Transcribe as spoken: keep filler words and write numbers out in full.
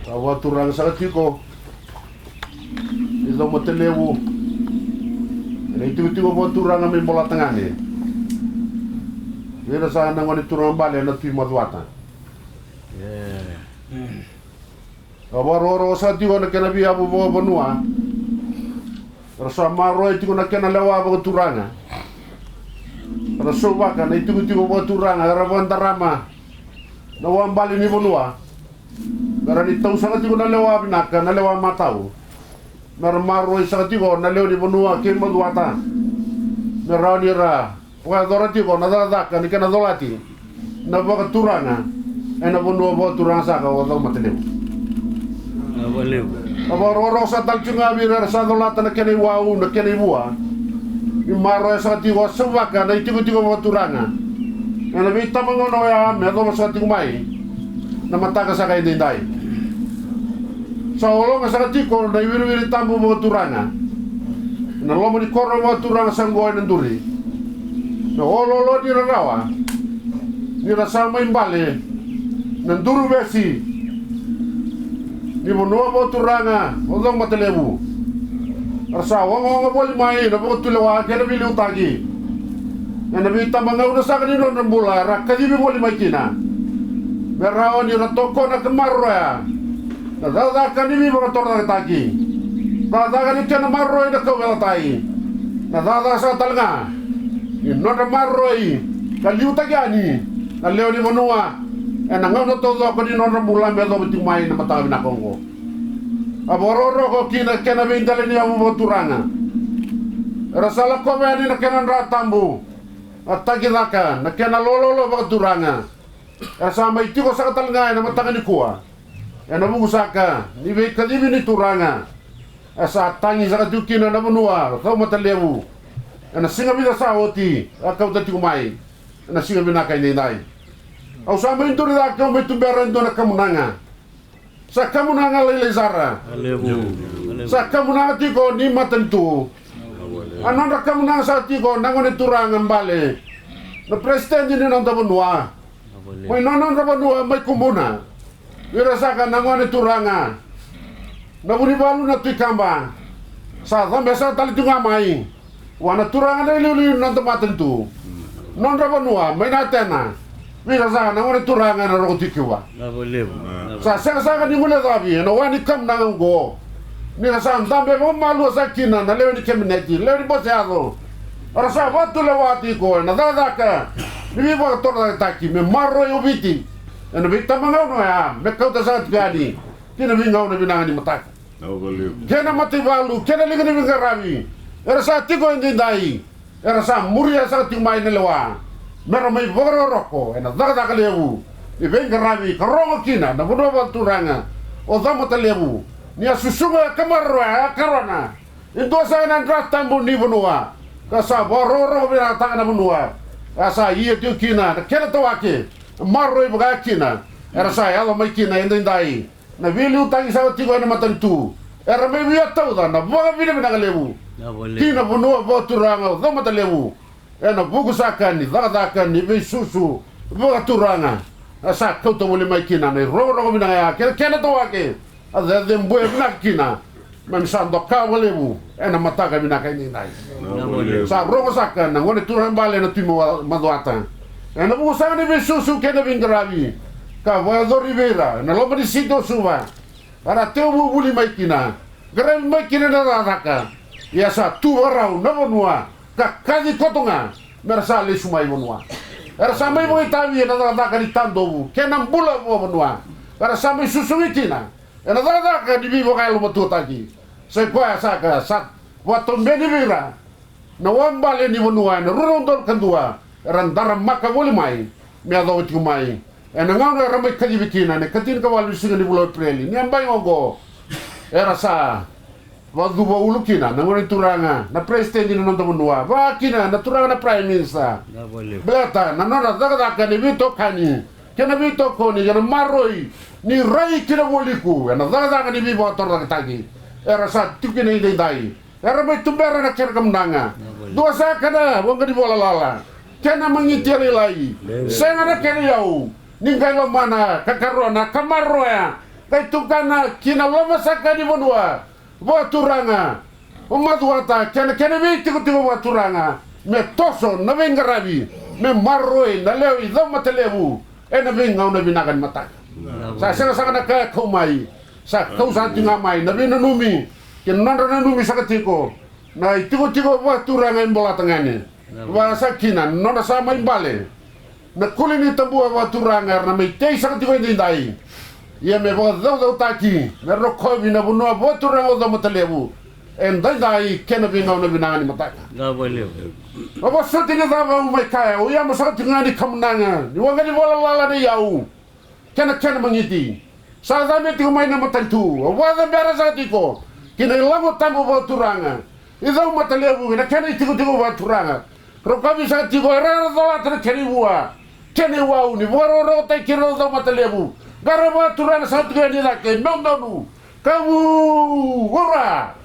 Sa vakaturaga saka tiko i Caumatalevu na itikotiko vakaturaga mai Bolatagane. Vei ira sa na gone turaga bale na Tui Macuata. Sa vakarokoroko saka tiko na kena veiyavu vakavanua. Era sa maroroya tiko na kena lewa vakaturaga. Era sauvaka na itikotiko vakaturaga, era vakadarama na uabale ni vanua. Mera ni tau saka tiko na lewa vinaka, na lewa matau. Mera maroroi saka tiko na lewe ni vanua kei Macuata. Mera rawa ni ra vakayacora tiko na cakacaka ni kena colati na vakaturaga ena vanua vakaturaga saka o Caumatalevu. A vakarokoroko saka tale tiko ga vei ira era sa colata na kena iwau, na kena ivua. Ni maroroya saka tiko, sauvaka na itikotiko vakaturaga ena veitabagauna oya me yacova saka tiko mai na mataka saka edaidai. Sa ologa saka tiko na iwiriwiri tabu vakaturaga ena loma ni koro vakaturaga sa oqo ena duri. Na oloolo ni rarawa ni ra sa mai bale na duruvesi ni vanua vakaturaga o Caumatalevu. Era sa ogaoga voli mai na vakatulewa kei na veiliutaki ena veitabagauna saka ni nodra bula era kacivi voli mai kina. Me rawa ni ra tokona ka maroroya na cakacaka ni veivakatorocaketaki, cakacaka ni kena maroroi na kauveilatai, na cakacaka saka tale ga ni nodra maroroi ka liutaki yani na lewe ni vanua ena gauna taucoko ni nodra bula me yacova tiko mai na mataka vinaka oqo. A vakarokoroko kina kena veidela ni yavu vakaturaga. Era sa lakova yani na kena dra tabu, na takicaka, na kena lololo vakaturaga. Era sa mai tiko saka tale ga ena mataka nikua ena vuku saka ni veikacivi ni turaga. E sa tagi saka tiko kina na vanua o Caumatalevu ena siga vica sa oti, a kauta tiko mai ena siga vinaka edaidai. Au sa mai duri cake, au mai tubera e dua na kamunaga. Sa kamunaga lailai sara. Sa kamunaga tiko ni matanitu. A nodra kamunaga saka tiko na gone turaga bale, na peresitedi ni noda vanua mai nodra vanua mai Kubuna. Vei ira saka na gone turaga na Vunivalu, na Tui Kaba, sa cabe saka tale tiko ga mai vua na turaga na iliuliu ni noda matanitu, nodra vanua mai na Atena. Vei ira saka na gone turaga ena Roko Tui Kiuva. Sa sega saka ni guilecavi ena wa ni kamunaga oqo ni ra sa dabe vakamalua saka kina na lewe ni kebineti, lewe ni bose yaco. Era sa vakatulewa tiko ena cakacaka ni veivakatorocaketaki me maroroi o Viti ena veitabagauna oya me kauta saka tiko yani ki na veigauna vinaka ni mataka. Kei na mataivalu, kei na liga ni veiqaravi era sa tiko edaidai, era sa muria saka tiko mai na lewa mera mai vakarokoroko ena cakacaka levu ni veiqaravi ka rogo kina na vanua vakaturaga o Caumatalevu. Ni a susuga ka maroroya, a karona e dua saka na dra tabu ni vanua, ka sa vakarokoroko vinakataka na vanua. A sa ia tiko kina na kena tawake, maroroi vaka kina era sa yaco mai kina edaidai. Na veiliutaki saka tiko ena matanitu era mai via tauca na vakavinavinaka levu ki na vanua vakaturaga o Caumatalevu ena vuku saka ni cakacaka ni veisusu vakaturaga. A sa kauta voli mai kina na irokoroko vinaka ya kei na kena tawake, a cecebuya vinaka kina me sa doka vakalevu ena mataka vinaka edaidai. Sa rogo saka na gone turaga bale na Tui Macuata ena vuku saka ni veisusu kei na veiqaravi. ka vakayacori vei ira ena loma ni siti o Suva. Era tekivu vuli mai kina, qaravi mai kina na cakacaka. Ia sa tu vakarau na vanua ka kaci koto ga me ra sa lesu mai vanua. Era sa mai vakaitavi ena cakacaka ni tadovu kei na bula vakavanua. Era sa mai susugi kina ena cakacaka ni veivakayalomatuataki. Sa i koya saka sa vakatobeni vei ira na waubale ni vanua ena rua na udolu ka dua, era daramaka voli mai me yacova tiko mai ena gauna era mai kacivi kina ena ikatinikavalu ni siga ni vula o Epereli ni yabaki oqo. Era sa vacuva ulu kina na gone turaga na peresitedi ni noda vanua, vaka kina na turaga na Prime Minister. Baleta na nodra cakacaka ni veitokani kei na veitokoni kei na maroroi ni rai kina voliku ena cakacaka ni veivakatorocaketaki. Era sa tiko kina edaidai. Era mai tubera na kena kamunaga. Dua saka na voqa ni vola lala, kena magiti e lailai. Sega na kena iyau ni qai lomana ka karona ka maroroya, qai tukana ki na loma saka ni vanua vakaturaga o Macuata kei na kena veitikotiko vakaturaga me toso na veiqaravi me maroroi na lewe i Caumatalevu ena veigauna vinaka ni mataka. Sa sega saka na ka e kau mai, sa kau saka tiko ga mai na veinanumi kei na nodra nanumi saka tiko na itikotiko vakaturaga e Bolatagane. Vaka saka kina na nodra sa mai bale na kuli ni tabua vakaturaga era na mai tei saka tiko edaidai. Ia me vakacaucautaki me rokovi na vanua vakaturaga o Caumatalevu edaidai kei na veigauna vinaka ni mataka. Au vosoti ni cava au mai kaya, au yaba saka tiko ga ni kamunaga ni waqa ni vola lala na iyau kei na kena magiti. Sa cabe tiko mai na matanitu, au vakacabera saka tiko ki na ilavo tabu vakaturaga i Caumatalevu kei na kena itikotiko vakaturaga. Rokovi saka tiko era, era colata na kena ivua kei na iwau ni vakarokorokotaki ira o Caumatalevu. Qara vakaturaga saka tiko yani cake meu donu ka vu ura.